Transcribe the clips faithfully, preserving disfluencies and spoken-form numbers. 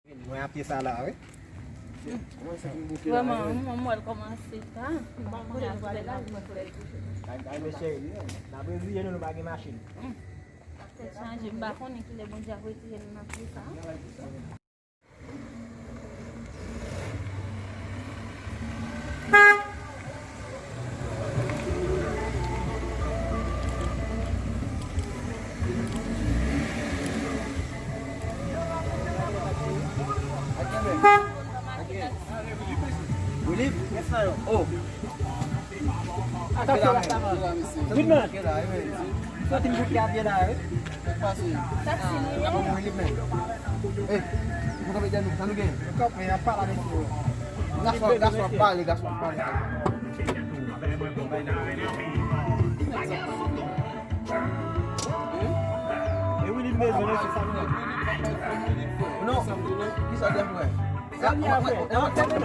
Mwen apye sa la, wi. Vrèman, mwen, mwen wè l kòmanse ta. Mwen pa konnen l prale la. Ay, ay, mesye, n ap reziye nou, nou pa gen machin. Tèt chanje, m pa konnen kilè Bondye ap retire n nan pye sa. Relief? Oh. Atansyon, Rastaman. Good man. Sòti m goute a pye la, wi. Taksi nou ye. Relief, man. Ey, nou kanpe dèyè nou, sa nou gen? Nou kanpe, n ap pale avèk nou. Gason, gason ap pale, gason ap pale. E wi, li bezwen, non, se sa nou. Non, ki sa l te fè?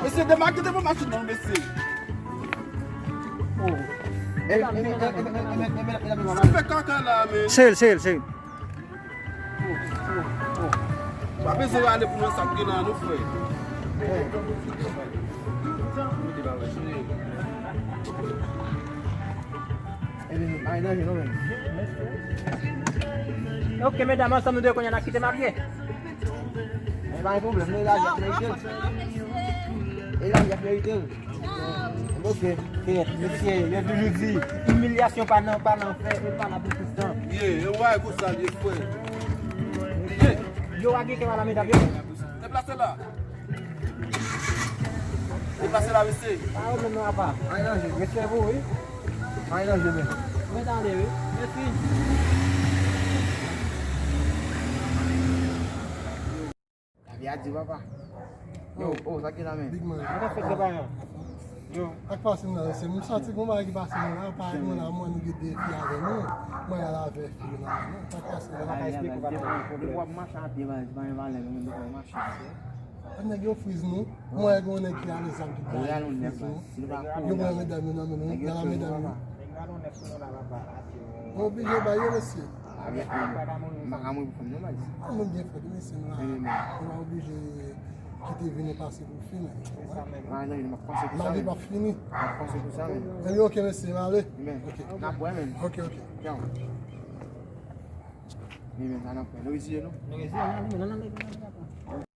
Mesye, demake devan machin nan, mesye. Sa fè kaka la, men. Seri l, seri l, seri l. Pa bezwen rale pou nou sa k gen nan nou, frè. Ebyen, pa gen danje non, men. Ok, medam, ansanm nou de kounye a n a kite m apye. E pa gen pwoblèm, non, e lavi ap merite l. E lavi ap merite l. Ok, ok, mesye, yo toujou di, imilyasyon pa nan, pa nan frè, e pa nan pwofisyon. Ye, e wè konsa l ye, frè. Ye. Yo, wage kè la, medam, yo. Deplase la. Deplase la, mesye. Pa yo menm nan apa. Pa gen danje. Respè pou ou, wi. Pa gen danje, men. Mwen t ale, wi. Mèsi. Lavi a di, papa. Yo, oh, sa ki la, men? Big man. Mwen ka fè travay an. Yo. Ak pase m nan, se m santi gon bagay ki pase m la, pa mwen la, mwen nou gen de fi avè nou. Mwen al avè fi yo nan men nou. Sa k pase m la? Mwen ka esplike w, papa. Depi w ap mache a pye, baz, pa gen valè, men depi w ap mache, se. Nèg yo friz nou. Mwen gen yon nèg ki ale zam ki bay friz nou. Yo pran medam yo nan men nou, nan la medam yo. Nèg yo oblije bay yo, mesye. M pa ka mouri pou fanm non, baz. An nou byen fèt, wi, mesye, nou la. Nou pa oblije kite vi nou pase pou fini. Lavi p ap fini. Ebyen, ok, mesye, m ale. Ok. N ap wè, men. Ok, ok. Wi, men sa n ap fè. Nou reziye nou? Nou reziye, nou ale, men, nou ale, men, nou ale.